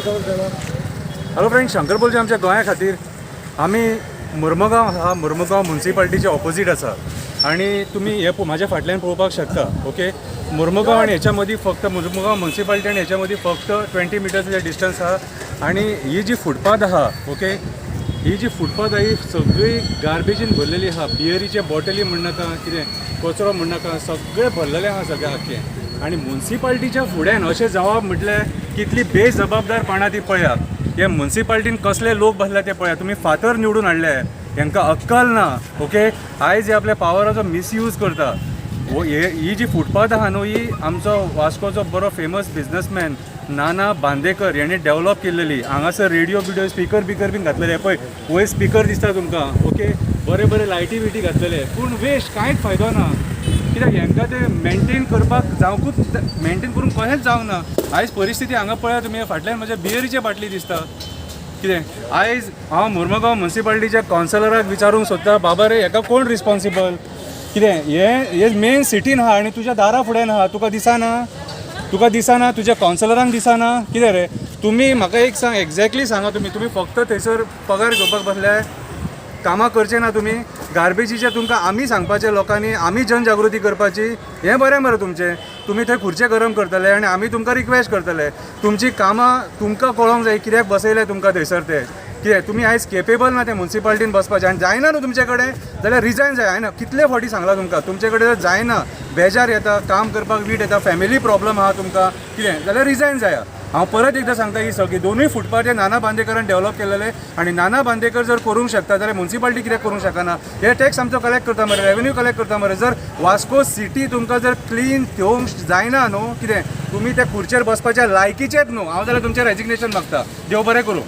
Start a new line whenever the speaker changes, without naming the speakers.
Hello friend, Shankar बोलचे आमच्या गोंया खातीर. आमी मुर्मगांव आहा, मुर्मगांव मुन्सिपाल्टीचे ऑपोजीट आसा आनी तुमी हे म्हाज्या फाटल्यान पळोवपाक शकता. ओके, मुर्मगांव आनी हेच्या मदीं फक्त, मुर्मगांव मुन्सिपाल्टी आनी हेच्या मदीं फक्त 20 मिटर्साचे डिस्टन्स आहा. आनी ही जी फुटपाथ आहा, ओके, ही जी फुटपाथ आहा, ही सगळी गार्बेजीन भरलेली आहा. बियरीचे बॉटली म्हणनाका, कितें कचरो म्हणनाका, सगळें भरलेलें आहा, सगळें आख्खें. आनी मुन्सिपाल्टीच्या फुड्यान अशें जावप म्हटल्यार कितली बेजबाबदारपणां ती पळयात. हे मुन्सिपाल्टीन कसले लोक बसले ते पळयात. तुमी फातर निवडून हाडले, हेंकां अक्कल ना. ओके, आयज हे आपल्या पावराचो मिसयूज करता. ही जी फुटपाथ आहा न्हू, ही आमचो वास्कोचो बरो फेमस बिजनसमॅन नाना बांदेकर हेणे डेव्हलप केल्लेली. हांगासर रेडियो बिडियो, स्पिकर बिकर बीन घातलेले. पळय, वयर स्पिकर दिसता तुमकां. ओके, बरे बरे लायटी बिटी घातलेले, पूण वेस्ट, कांयच फायदो ना. कित्याक हेंकां ते मेंटेन करपाक जावंकूच, मेंटेन करूंक कशेंच जावंक ना. आयज परिस्थिती हांगा पळयात तुमी, फाटल्यान म्हज्या बियरीचे बाटली दिसता. कितें आयज हांव मुर्मगांव मुन्सिपाल्टीच्या कावन्सिलराक विचारूंक सोदता, बाबा रे, हेका कोण रिस्पॉन्सिबल? कितें हें हे मेन सिटीन आहा आनी तुज्या दारा फुड्यान आहा, तुका दिसना? तुका दिसना? तुज्या कावन्सिलरांक दिसना? कितें रे तुमी? म्हाका एक सांग, एक्झॅक्टली सांगा तुमी, तुमी फक्त थंयसर पगार घेवपाक बसले, कामां करचे ना तुमी? गार्बेजीचें तुमकां आमी सांगपाचें लोकांनी, आमी जनजागृती करपाची? हें बरें मरे तुमचें. तुमी थंय खुर्चे गरम करतले आनी आमी तुमकां रिक्वेस्ट करतले. तुमची कामां तुमकां कळोंक जाय, कित्याक बसयले तुमकां थंयसर ते. कितें तुमी आयज केपेबल ना ते मुन्सिपाल्टीन बसपाचें? आनी जायना न्हू तुमचे कडेन जाल्यार रिजायन जाय. हांवें कितले फावटी सांगलां तुमकां, तुमचे कडेन जर जायना, बेजार येता, काम करपाक वीट येता, फॅमिली प्रॉब्लम आहा तुमकां कितें जाल्यार रिजायन जाया. हांव परत एकदां सांगता, ही सगळी दोनूय फुटपाथ हे नाना बांदेकरान डेव्हलप केलेले आनी नाना बांदेकर जर करूंक शकता जाल्यार मुन्सिपाल्टी कित्याक करूंक शकना? हे टॅक्स आमचो कलेक्ट करता मरे, रेवेन्यू कलेक्ट करता मरे. जर वास्को सिटी तुमकां जर क्लीन घेवंक जायना न्हू, कितें तुमी त्या खुर्चेर बसपाच्या लायकीचेच न्हू. हांव जाल्यार तुमचें रेजिग्नेशन मागता. देव बरें करूं.